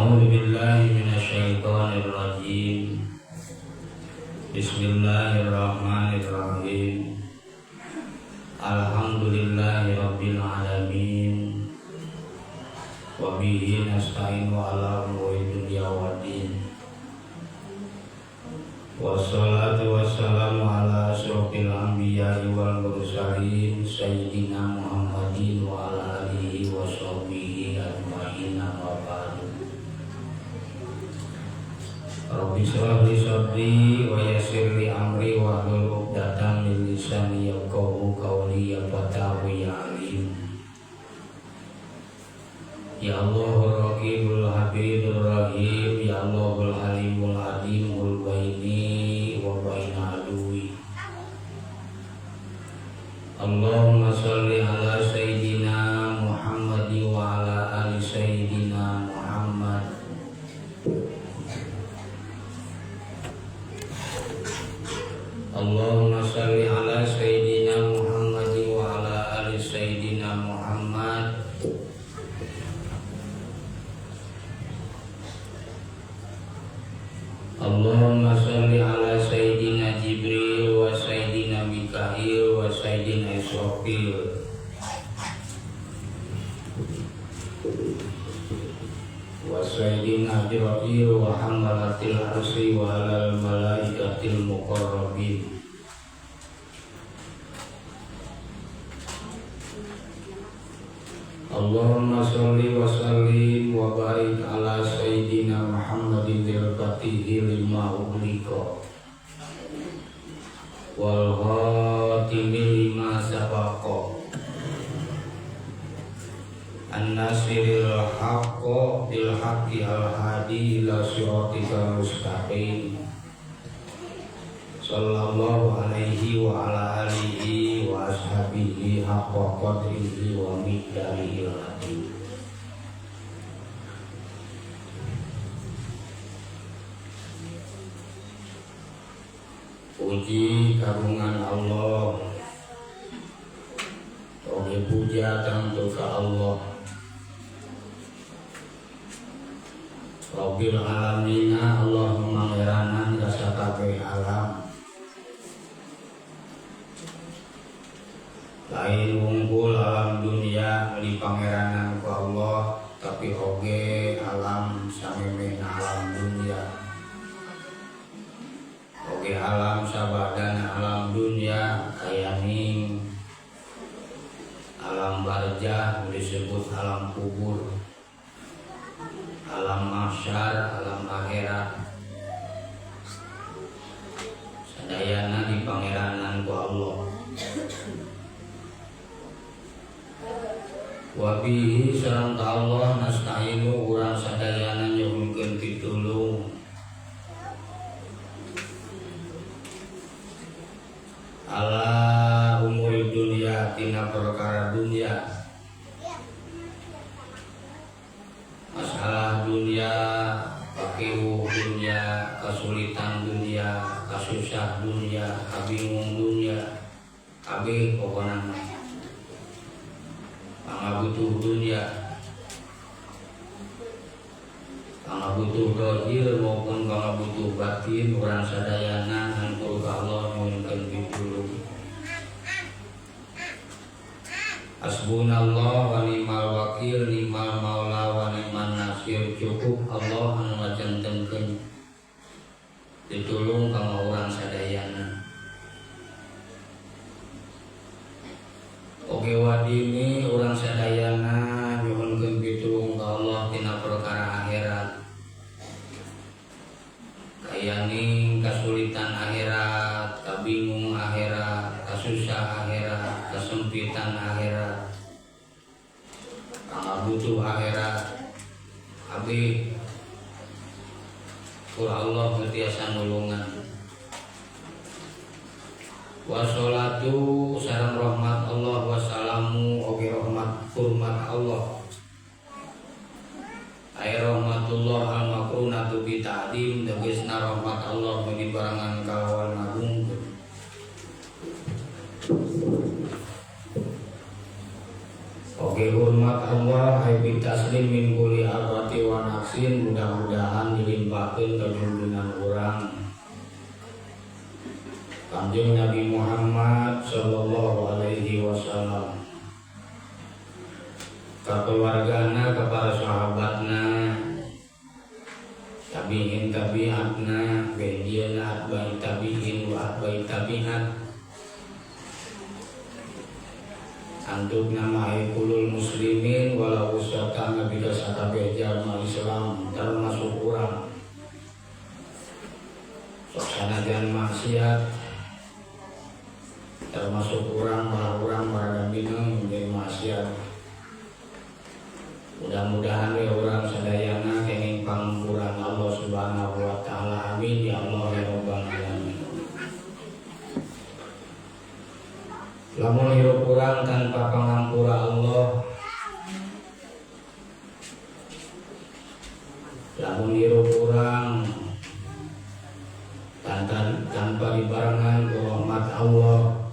A'udzu billahi minasyaitonir rajim. Bismillahirrahmanirrahim. Alhamdulillahi rabbil alamin. Wa bihi nasta'inu ala umuri dunya waddin. Wassalatu wassalamu ala asyrofil anbiya'i wal mursalin sayyidina Muhammadin wa ala alihi wa sahbihi ajma'in, amma ba'du. Rabbi shrah li sadri wa yassir li amri wa hlul 'uqdatam min lisani yafqahu qawli, ya fatahu ya alim. Ya Allahur Raqibul Habibur Rahim, ya Allahul Halimul Alimul baini wa baina aduwi. Allahumma shalli ala sayyidina Muhammad wa ala ali sayyidina Muhammad. Allahumma shalli ala sayyidina Muhammad wa ala ali sayyidina Muhammad. Allahumma shalli ala sayyidina Jibril wa sayyidina Mikail wa sayyidina Israfil wa sayyidina Azrail wa hamalatil arsy wa alal malaikatil muqarrabin. Allahumma sholli wa sallim wa barik ala sayyidina Muhammadin al-fatihi lima ughliqa wal khatimi lima sabaqa an-nasiril haqqo bil haqqi al-hadi ila siratikal mustaqim, sallallahu alaihi wa ala alihi wa ashabihi haqqa qadrihi wa miqdarihi al-azim. Puji kagungan Allah, oge puja tangtu ka Allah Rabbil alamina, Allah mangeranan ka sakabeh alam. Lain wungkul alam dunia dipangeranan ku Allah, tapi oge alam samemehna alam dunia, oge alam sabadana alam dunia, kayaning alam barzah disebut alam kubur, alam mahsyar, alam akhirat, sadayana dipangeranan ku Allah. Wabihi sareng ka Allah nasta'inu urang sadayana nyuhunkeun pitulung. Ala umuri dunia tina perkara dunia, masalah dunia, pakewu dunia, kesulitan dunia, kasusah dunia, kabingung dunia, kabeh pokona mah pangabutuh dunia, pangabutuh dohir maupun pangabutuh batin, urang sadayana hampura ka Allah nyuhunkeun pitulung. Hasbunallah wa ni'mal wakil, ni'mal maula wa ni'man nasir. Cukup Allah anu ngajantenkeun ditulung ka urang sadayana. Oge wadini urang sadayana nyuhunkeun pitulung ka Allah tina perkara akhirat, kayaning kasulitan akhirat, kabingung akhirat, kasusah akhirat, kesempitan akhirat, pangabutuh akhirat, abdi ku Allah nu tiasa nulungan. Wassalatu sareng rahmat Allah, wassalamu oge rahmat hormat Allah, ay rahmatullah al makrunatu bi ta'dim, tegasna rahmat Allah nu dibarengan kalawan ngagungkeun. Oge hormat Allah ay bi taslim. Ka keluargana, ka para sahabatna, tabi'in tabi'atna, bediana atbai tabi'in wa atbai tabi'at. Antuk nama kulul muslimin walau usata nabi ka sakabeh jalma Islam termasuk urang. Sok sanajan maksiat termasuk urang malah urang marada minum jeung maksiat. Mudah-mudahan we urang sadayana kenging pangampuran Allah Subhanahu wa taala. Amin ya Allah ya rabbal alamin. Lamun hirup urang tanpa pangampura Allah, lamun hirup urang tanpa dibarengan ku rahmat Allah,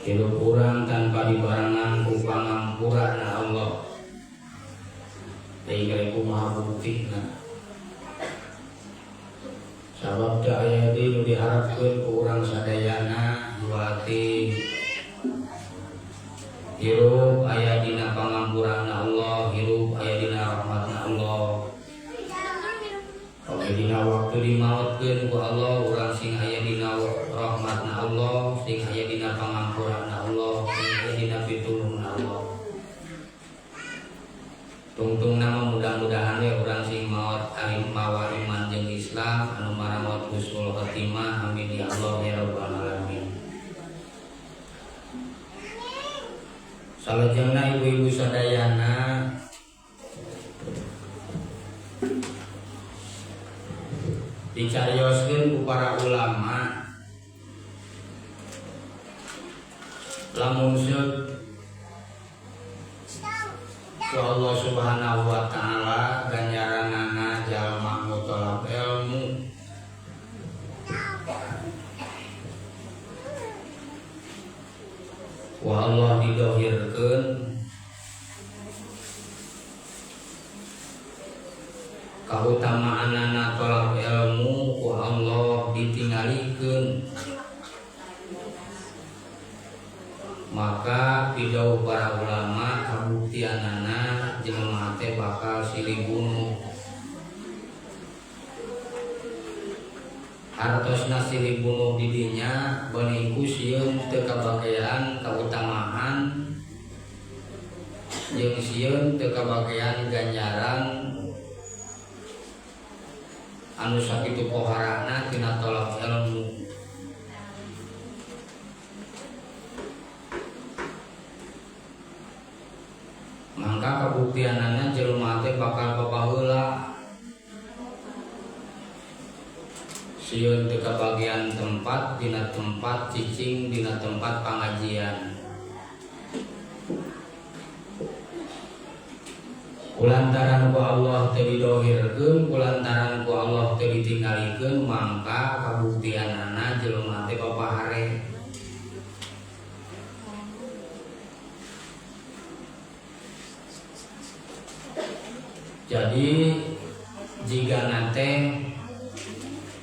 hirup urang tanpa dibarengan ku pangampurana Allah, teuing rek kumaha buktina. Sabab teu aya deui nu diharapkeun ku urang sadayana duati hirup aya dina pangampurana Allah, hirup aya dina rahmatna Allah. Oke, dina waktu dimaotkeun ku Allah urang sing aya dina rahmatna Allah, sing aya dina pangampurana Allah, sing aya dina pitulungna Allah. Tungtung nama mudah-mudahan we urang sing maot alim mawa iman jeung Islam anu maramot husnul khotimah. Amin ya Allah ya rabbal alamin. Salajengna ibu-ibu sadayana, dicarioskeun ku para ulama lamun seut ku Allah Subhanahu wa taala ganjaranana jalma nu tolak ilmu ku Allah didohirkeun kautamaanana tolak ilmu ku Allah ditinggalikeun, maka pidauh para ulama kabuktianana jelema teh bakal silih bunuh. Hartosna silih bunuh di dinya beunang ku sieun teu kabagean kautamaan jeung sieun teu kabagean ganjaran anu sakitu poharana tina tolak ilmu. Mangka kabuktianana jelema teh bakal papaheula sieun teu kabagian tempat dina tempat cicing dina tempat pangajian. Kulantaran ku Allah teu didohirkeun, kulantaran ku Allah teu ditinggalikeun, mangka kabuktianana jelema teh papahare. Jadi jika nate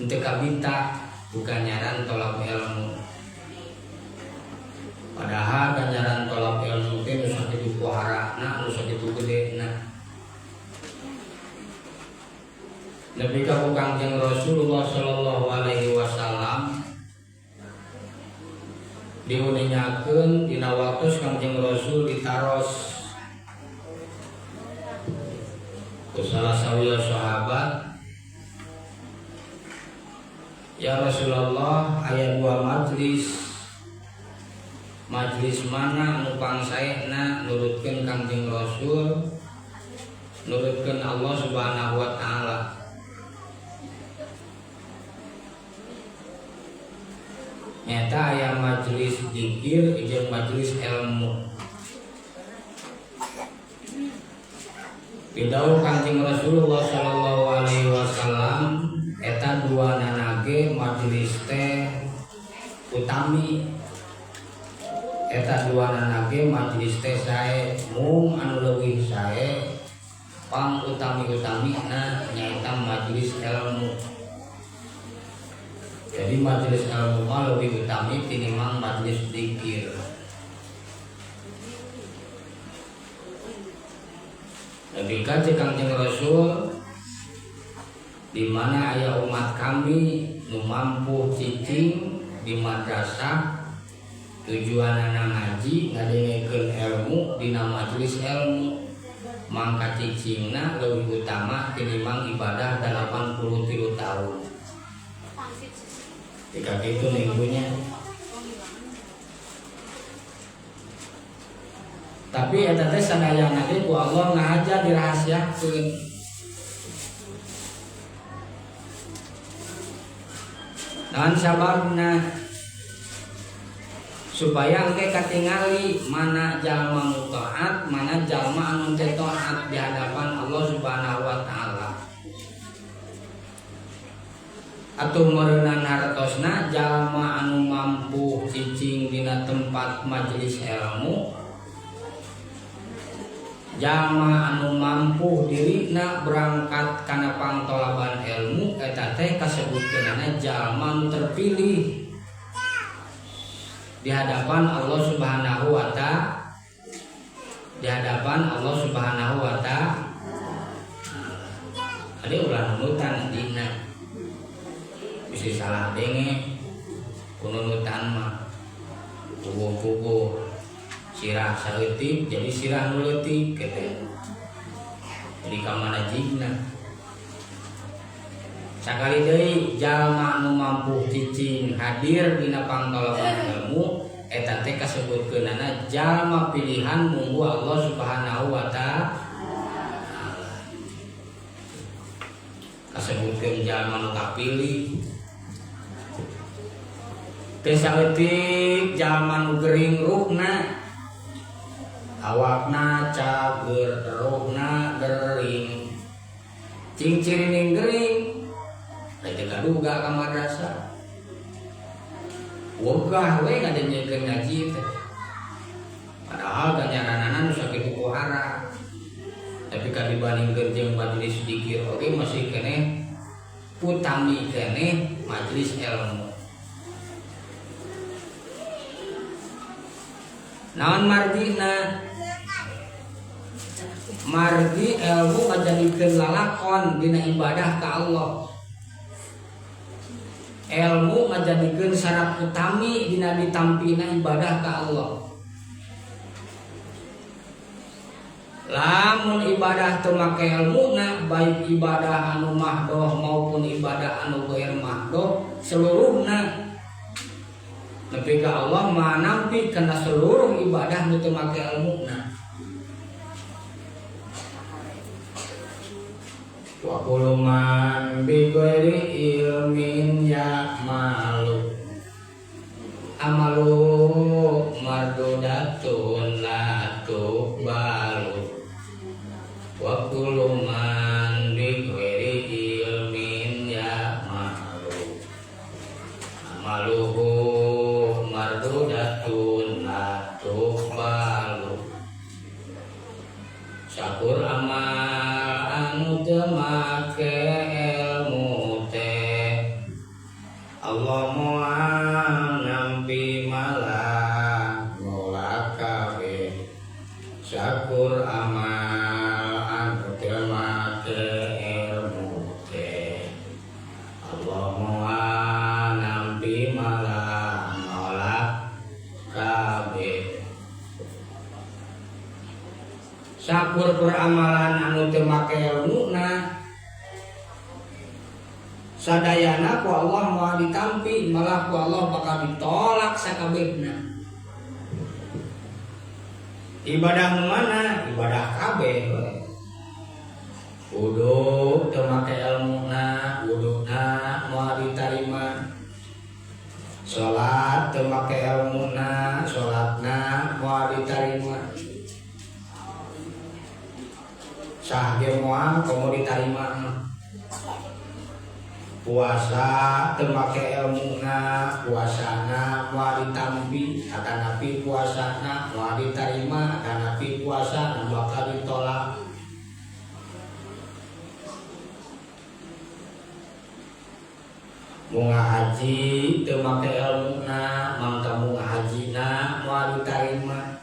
teu kabita bukan nyaran tolak ilmu. Padahal ganjaran tolak ilmu teh nu sakitu poharana, nu sakitu gedena. Nepi ka ku Kangjeng Rasulullah sallallahu alaihi wasallam diuningakeun dina waktu Kangjeng Rasul ditaros ku salah sawios sahabat, ya Rasulullah, aya dua majlis. Majlis mana nu pangsaena nurutkeun Kangjeng Rasul, nurutkeun Allah Subhanahu wa taala. Nyata aya majelis zikir jeung majelis ilmu. Pidauh Kangjeng Rasulullah sallallahu alaihi wasallam eta dua nanage majelis teh utami, eta dua nanage majelis teh sae mung anu leuwih sae pang utami-utamina nyaeta majelis ilmu. Jadi majelis ilmu mah leuwih utami tinimbang majelis zikir. Tapi kan cek Kangjeng Rasul di mana aya umat kami nu mampu cicing di madrasah tujuanana ngaji ngadengekeun ilmu dina majelis ilmu mangka cicingna leuwih utama tinimbang ibadah 83 tahun. Jika kitu minggunya. Tapi eta teh sadayana ge ku Allah ngahaja dirahasiakeun. Naon sababna? Supaya engke katingali mana jalma nu taat, mana jalma anu teu taat di hadapan Allah Subhanahu wa taala. Atuh meureunan hartosna jalma anu mampu cicing dina tempat majelis ilmu, jalma anu mampu dirina berangkat kana pangtolaban ilmu eta teh kasebutkeunana jalma anu terpilih di hadapan Allah Subhanahu wa taala. Di hadapan Allah Subhanahu wa taala. Ade ulah nunutan dina. Bisi salah denge kununutan mah. Puguh-puguh sirah saeutik jadi sirah nu leutik kitu. Jadi ka mana jigna. Sakali deui jalma nu mampu cicing hadir dina pangtolaban ilmu eta teh kasebutkeunana jalma pilihan munggu Allah Subhanahu wa taala. Kasebutkeun jalma nu kapilih. Teh saeutik jalma nu gering ruhna, awakna cager, ruhna gering. Cing cirining gering teh kaduga ka madrasah. Wegah we ngadenyekeun ngaji teh. Padahal ganjaranana nu sakitu pohara. Tapi ka dibandingkeun jeung majelis zikir oge masih keneh utami keneh majelis ilmu. Naon margina? Margi ilmu ngajadikeun lalakon dina ibadah ka Allah. Ilmu ngajadikeun syarat utami dina ditampina ibadah ka Allah. Lamun ibadah teu make ilmuna, baik ibadah anu mahdoh maupun ibadah anu ghair mahdoh, seluruhna nepi ka Allah maha nampi kana seluruh ibadah nu teu make ilmuna. Wa kullu man bi ghairi ilmin ya'malu amalu mardudatun la tuqbalu. Wa kullu man bi ghairi ilmin ya'malu amaluhu mardudatun la tuqbalu. Syakur amal anu teu make ilmu teh Allah moal nampi malah nolak kabeh. Syakur amal anu teu make ilmu teh Allah moal nampi malah nolak kabeh. Sakur peramalan anu teu make ilmuna sadayana ku Allah moal ditampi, malah ku Allah bakal ditolak sakabehna. Ibadah nu mana? Ibadah kabeh we. Wudu teu make ilmuna, wuduna moal ditarima. Salat teu make ilmuna, salatna moal ditarima. Sah ge moal komo ditarima. Puasa teu make ilmuna, puasana moal ditampi, atanapi puasana moal ditarima, atanapi puasa bakal ditolak. Munga haji teu make ilmuna, mangka munga hajina moal ditarima.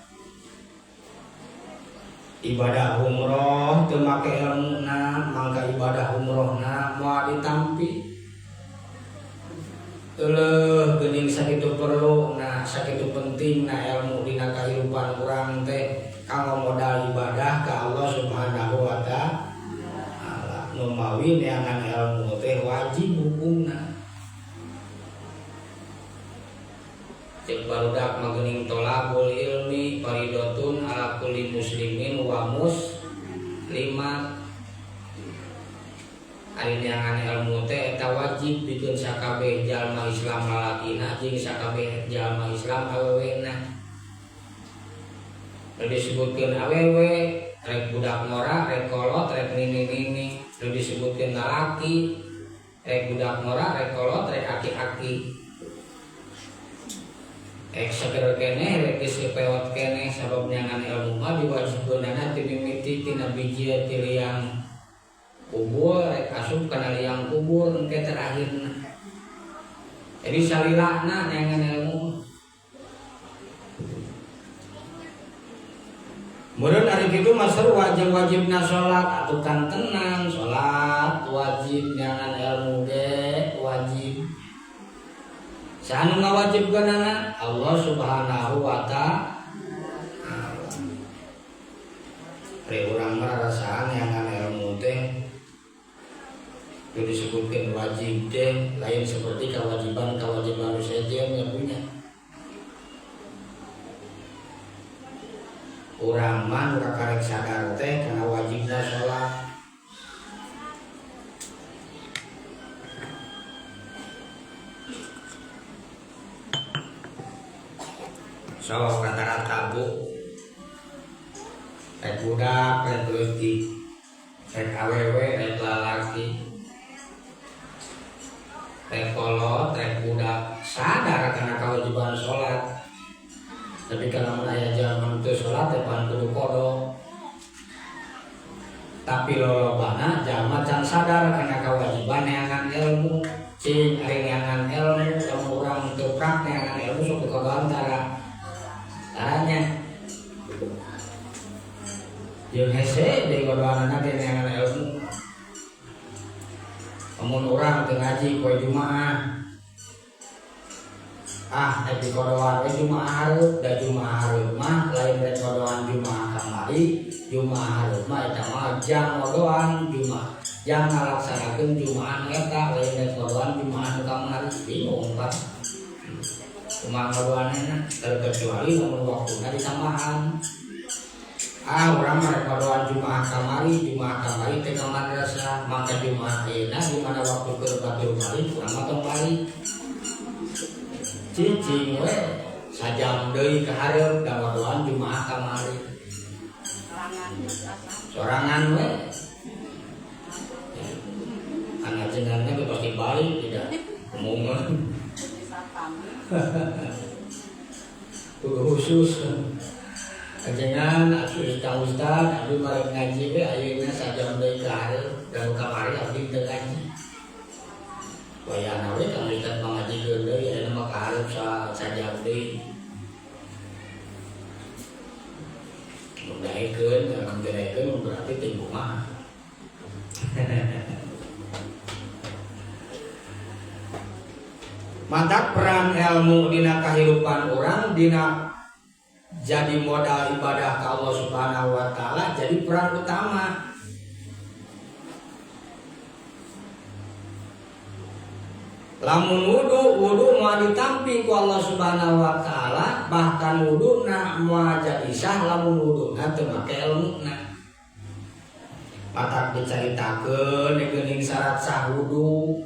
Ibadah umroh teu make ilmuna mangka ibadah umrohna moal ditampi. Euleuh geuning sakitu perlu nah sakitu penting na ilmu dina kahirupan urang teh kanggo modal ibadah ka Allah Subhanahu wa taala. Nu mawi neangan ilmu teh wajib hukumna. Cek barudak magening tolabul ilmi faridotun ala kulli muslimin wa muslimat. Ari neangan ilmu teh eta wajib pikeun sakabeh jalma Islam lalakina jeung sakabeh jalma Islam awewena. Nu disebutkeun awewe rek budak ngora rek kolot rek nini-nini. Nu disebutkeun lalaki rek budak ngora rek kolot rek aki-aki. Rek seger keneh rek geus peot keneh sabab neangan ilmu mah diwajibkeunana ti mimiti tina biji ti liang kubur rek asup kana liang kubur engke terakhirna. Jadi salilana neangan ilmu. Meureun ari kitu mah sarua jeung wajibna salat atuh kan tenang salat wajib neangan ilmu ge wajib. Saha nu ngawajibkeunana? Allah Subhanahu wa taala. Ari urang mah rarasaan neangan ilmu teh itu disebutkan wajib teh lain seperti kewajiban-kewajiban sejen yang punya. Urang mah nu kakarek sadar teh kana wajibna salat. Sok rata-rata bu rek budak rek leutik rek awewe rek lalaki rek kolot rek budak sadar kana kewajiban salat. Tapi kalau aya jalma teu salat teh pan kudu kodok. Tapi lolobana jalma can sadar kana kewajiban neangan ilmu. Cing ari neangan ilmu lamun urang teu prak neangan ilmu sok kagantara. Tanya jeung hese deui kodoanana teh neangan ilmu. Lamun urang teu ngaji poe Jumaah, ah rek dikodoan we Jumaah hareup, da Jumaah hareup mah lain rek kodoan Jumaah kamari, Jumaah hareup mah eta mah jang kodoan Jumaah, jang ngalaksanakeun Jumaah nu eta lain rek kodoan Jumaah nu kamari. Bingung kan kumaha kodoanana terkecuali lamun waktuna ditambahan. Ah urang mah rek kodoan Jumaah kamari, Jumaah kamari teh ka madrasah, maka Jumaah ayeuna di mana waktu keur batur balik urang mah tong balik. Cicing we sajam deui ka hareup da kodoan Jumaah kamari. Sorangan we. Anak jenenganna ge pasti balik tidak omongan. Kudu khusus. Ajengan asuh Kang Ustad abdi mah ngaji we ayeuna sajam deui ka hareup da kamari abdi teu ngaji. Wayahna we Kang Ustad mah ngajikeun deui ayeuna mah ka hareup sajam deui. Mun daekeun, mun daekeun berarti teu kumaha. Mantap peran ilmu dina kahirupan urang dina jadi modal ibadah ka Allah Subhanahu wa taala jadi peran utama. Lamun wudu, wudu moal ditampi ku Allah Subhanahu wa taala, bahkan wuduna moal jadi sah lamun wuduna teu make ilmuna. Matak dicaritakeun geuning syarat sah wudu.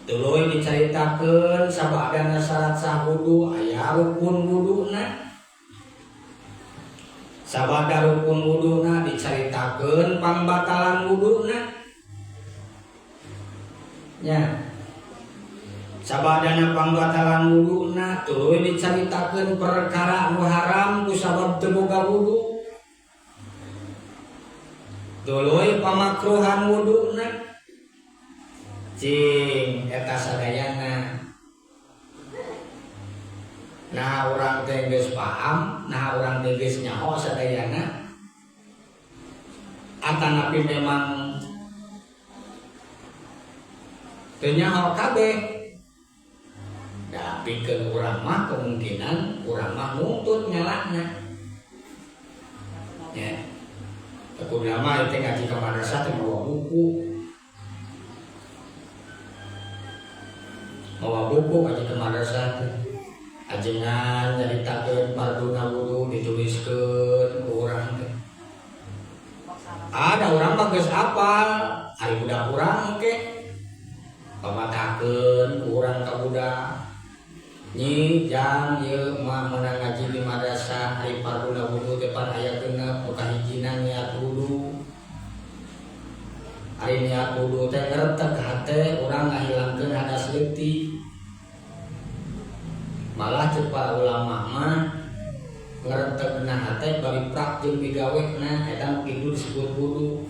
Tuluy dicaritakeun sabadana syarat sah wudu aya rukun wuduna. Sabada rukun wuduna dicaritakeun pambatalan wuduna. Nya. Sabadana pambatalan wuduna tuluy dicaritakeun perkara nu haram ku sabab teu boga wudu. Tuluy pamakruhan wuduna. Cing eta sadayana. Nah urang teh geus paham, nah urang teh geus nyaho sadayana. Atanapi memang teu nyaho kabeh. Da pikeun urang mah kemungkinan urang mah nuntut nyalahna. Ya. Kudu mah teh ngaji ka madrasah teh mawa buku. Mawa buku ngaji ka madrasah teh. Ajengan nyaritakeun farduna wudu dituliskeun ku urang teh. Ada urang mah geus apal, ari budak urang engke pamatakeun ku urang ka budak. Nyi jang ieu mah meunang ngaji di madrasah ari farduna wudu teh pan aya genep nu kahijina niat wudu. Ari niat wudu teh ngretek hate urang ngahilangkeun hadas leutik. Malah ceuk para ulama mah ngretegna hate bari prak jeung migawena eta nu kitu disebut wudu.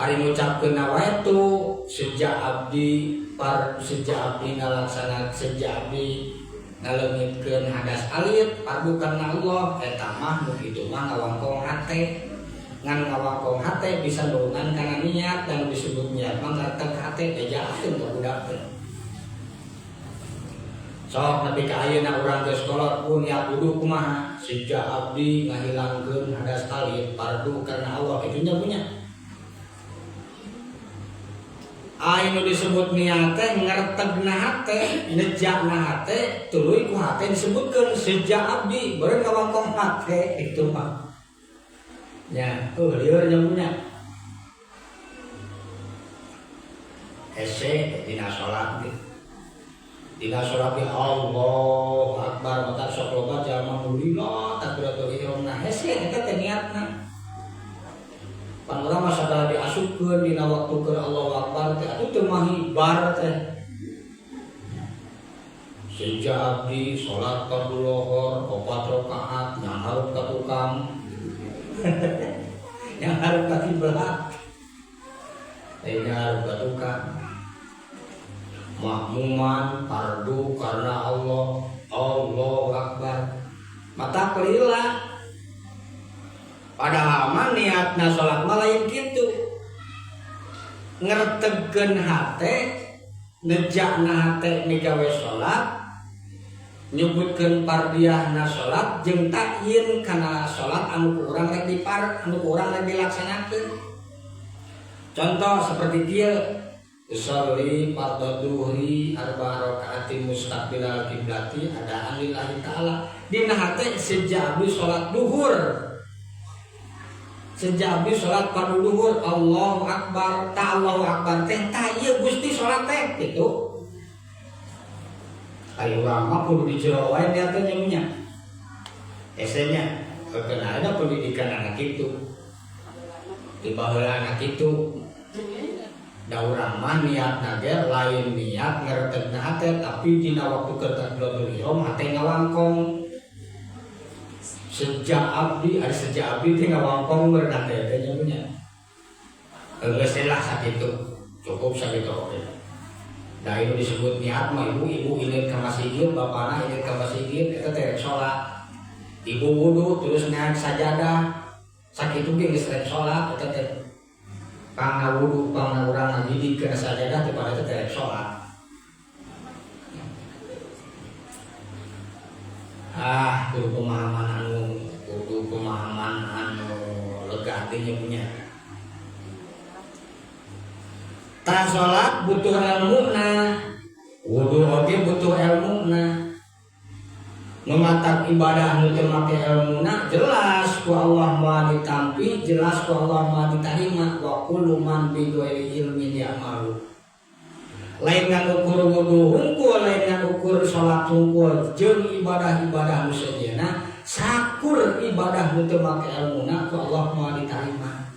Ari ngucapkeun nawaitu sejak abdi par sejak abdi ngalaksana sejak abdi ngaleungitkeun hadas alit fardu karena Allah eta mah nu kitu mah ngawangkong hate. Ngan ngawangkong hate bisa nurungan kana niat dan disebut niat mah ngreteg hate bejakeun ka budak teh. Sok nepi ka ayeuna urang geus kolot pun niat wudu kumaha sejak abdi ngahilangkeun hadas alit fardu karena Allah kitu nya punya. Anu disebut niat teh ngretegna hate, nejakna hate, tuluy ku hate disebutkeun sejak abdi beureun ngawangkong hate kitu mah. Nya, lieur nya punya. Hese dina salat ge. Dina salat ge Allahu Akbar maka sok loba jalma nu lila takbiratul ihram na hese eta teh niatna. Pan urang mah sagala diasupkeun dina waktu keur Allahu Akbar teh atuh teu mahi bar teh. Sejak abdi salat fardu lohor 4 rakaat nyanghareup ka tukang. Nyanghareup ka kiblat. Lain nyanghareup ka tukang. Makmuman fardu karena Allah, Allahu Akbar. Mata kelila. Padahal mah niatna salat mah lain kitu. Ngertegkeun hate, nejakna hate migawe salat, nyebutkeun fardiahna salat jeung takyin kana salat anu ku urang rek dipar, anu ku urang rek dilaksanakeun. Contoh seperti kieu, usolli fardhu duhri arba rakaatin mustaqbilal kiblati adaan lillahi ta'ala. Dina hate sejak abdi salat duhur. Sejak abdi salat fardu duhur Allahu Akbar, ta Allahu Akbar teh ta ieu Gusti salat teh kitu. Ari urang mah kudu di jero wae niat teh nya. Esenya keun ada pendidikan anak itu. Di baheula anak itu. Da urang mah niatna ge lain niat ngretegna hate tapi dina waktu keur takbiratul ihram hate ngawangkong. Sejak abdi, ari sejak abdi teh ngawangkong beurna teh teh nya punya. Geus lah sakitu. Cukup sakitu oge. Da itu disebut niat mah ibu-ibu ilit ka masjid, bapana ilit ka masjid eta teh rek salat. Ibu wudu terus naik sajadah. Sakitu ge geus rek salat eta teh. Pangna wudu, pangna urang ngagidig kana sajadah teh pada teh rek salat. Ah, kudu pemahaman anu lega hatinya punya. Tah salat butuh ilmuna, wudu oge butuh ilmuna. Mematak ibadah nu teu make ilmuna jelas ku Allah moal ditampi, jelas ku Allah moal ditarima. Wa kullu man bi ghairi ilmin ya'malu. Lain ngan ukur wudu hungkul, lain ngan ukur salat hungkul, jeung ibadah-ibadah nu sejenna sakur ibadah nu teu make ilmuna ku Allah moal ditarima.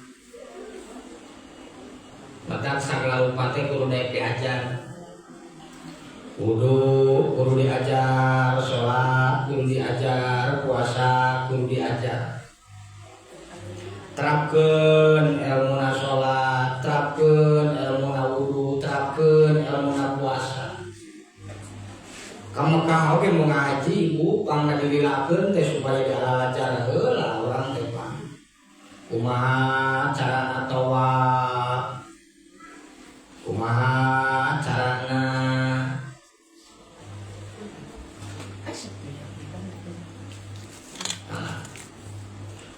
Matak sagala rupa teh kudu daek diajar. Wudu kudu diajar, salat kudu diajar, puasa kudu diajar. Terapkeun ilmuna salat, terapkeun ilmuna wudu, terapkeun ilmuna puasa. Ka Mekah oge mau ngaji ibu pangna dililakeun teh supaya dialajar heula urang teh Pak. Kumaha carana tawaf? Kumaha carana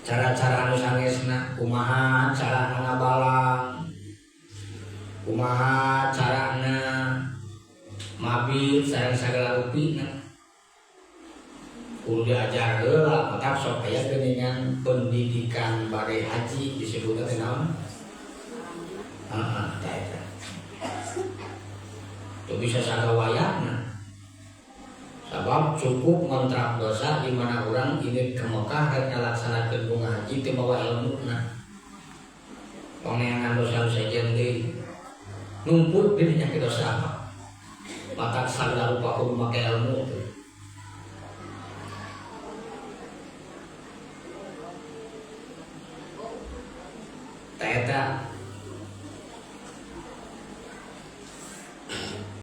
cara-cara anu sanesna, kumaha carana ngabalang, kumaha carana mabit sareng sagala rupina kudu diajar heula matak sok aya geuningan pendidikan bade haji disebutna teh naon? Heeh, tah eta. Teu bisa sagawayana. Sabab cukup ngontrak dosa di mana orang ini ke Mekah rek ngalaksanakeun bunga haji teu mawa ilmuna. Pangeangan dosa nu sejen deui. Numpuk di dinya ke dosa. Matak sagala rupa kudu make ilmu teh. Tah eta